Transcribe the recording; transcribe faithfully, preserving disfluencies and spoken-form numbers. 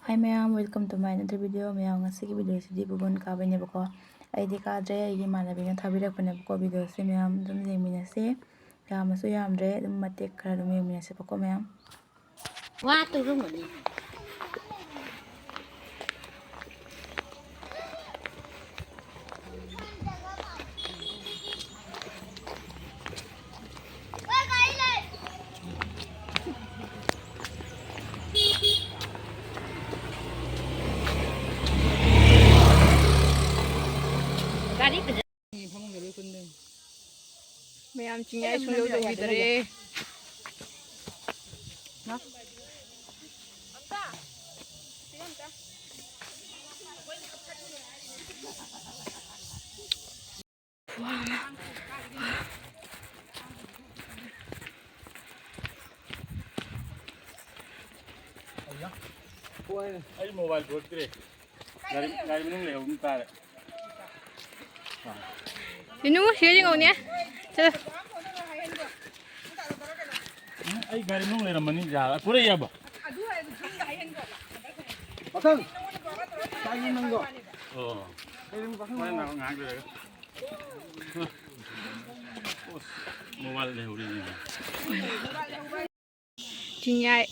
Hi ꯃꯌꯥꯝ, welcome to my another video. ꯃꯌꯥꯝ, ꯉꯁꯤꯒꯤ videoꯁꯤꯗꯤ ꯕꯨꯕꯣꯟ ꯀꯥꯕꯩꯅꯦꯕꯀꯣ꯫ ꯑꯩꯗꯤ ꯀꯥꯗ꯭ꯔꯦ, ꯑꯩꯒꯤ ꯏꯃꯥꯟꯅꯕꯤꯅ ꯊꯥꯕꯤꯔꯛꯄꯅꯦꯕꯀꯣ꯫ Videoꯁꯦ ꯃꯌꯥꯝ ꯑꯗꯨꯝ ꯌꯦꯡꯃꯤꯟꯅꯁꯦ꯫ ꯌꯥꯝꯃꯁꯨ ꯌꯥꯝꯗ꯭ꯔꯦ, ꯑꯗꯨꯝ ꯃꯇꯦꯛ ꯈꯔ ꯑꯗꯨꯝ ꯌꯦꯡꯃꯤꯟꯅꯁꯦꯕꯀꯣ ꯃꯌꯥꯝ꯫ ꯋꯥ ꯇꯨꯔꯨꯝꯕꯅꯤ꯫ ꯃꯌꯥꯝ ꯆꯤꯡꯌꯥꯏ ꯁꯨꯡꯌꯧ ꯌꯧꯈꯤꯗꯔꯦ꯫ ꯑꯩ ꯃꯣꯕꯥꯏꯜ ꯄꯨꯔꯛꯇ꯭ꯔꯦ꯫ ꯒꯥꯔꯤ, ꯒꯥꯔꯤ ꯃꯅꯨꯡ ꯂꯩꯍꯧꯕ ꯇꯥꯔꯦ꯫ ꯏꯅꯨ, ꯁꯤꯗ ꯌꯦꯡꯍꯧꯅꯦ꯫ ꯆꯠꯂꯣ꯫ ꯎꯝ, ꯑꯩ ꯒꯥꯔꯤ ꯃꯅꯨꯡ ꯂꯩꯔꯝꯃꯅꯤ, ꯌꯥꯔ-, ꯄꯨꯔꯛꯑꯦꯕ꯫ ꯃꯊꯪ꯫ ꯇꯥꯏꯃꯤꯡ ꯅꯪꯗꯣ꯫ ꯑꯣ꯫ ꯀꯩꯅꯣ ꯄꯥꯈꯪ ꯍꯣꯔꯦꯟ ꯑꯃ꯫ ꯉꯥꯏꯍꯥꯛ ꯂꯩꯔꯒ꯫ ꯑꯣ, ꯃꯣꯕꯥꯏꯜ ꯂꯩꯍꯧꯔꯤꯅꯦ꯫ ꯆꯤꯡꯌꯥꯏ꯫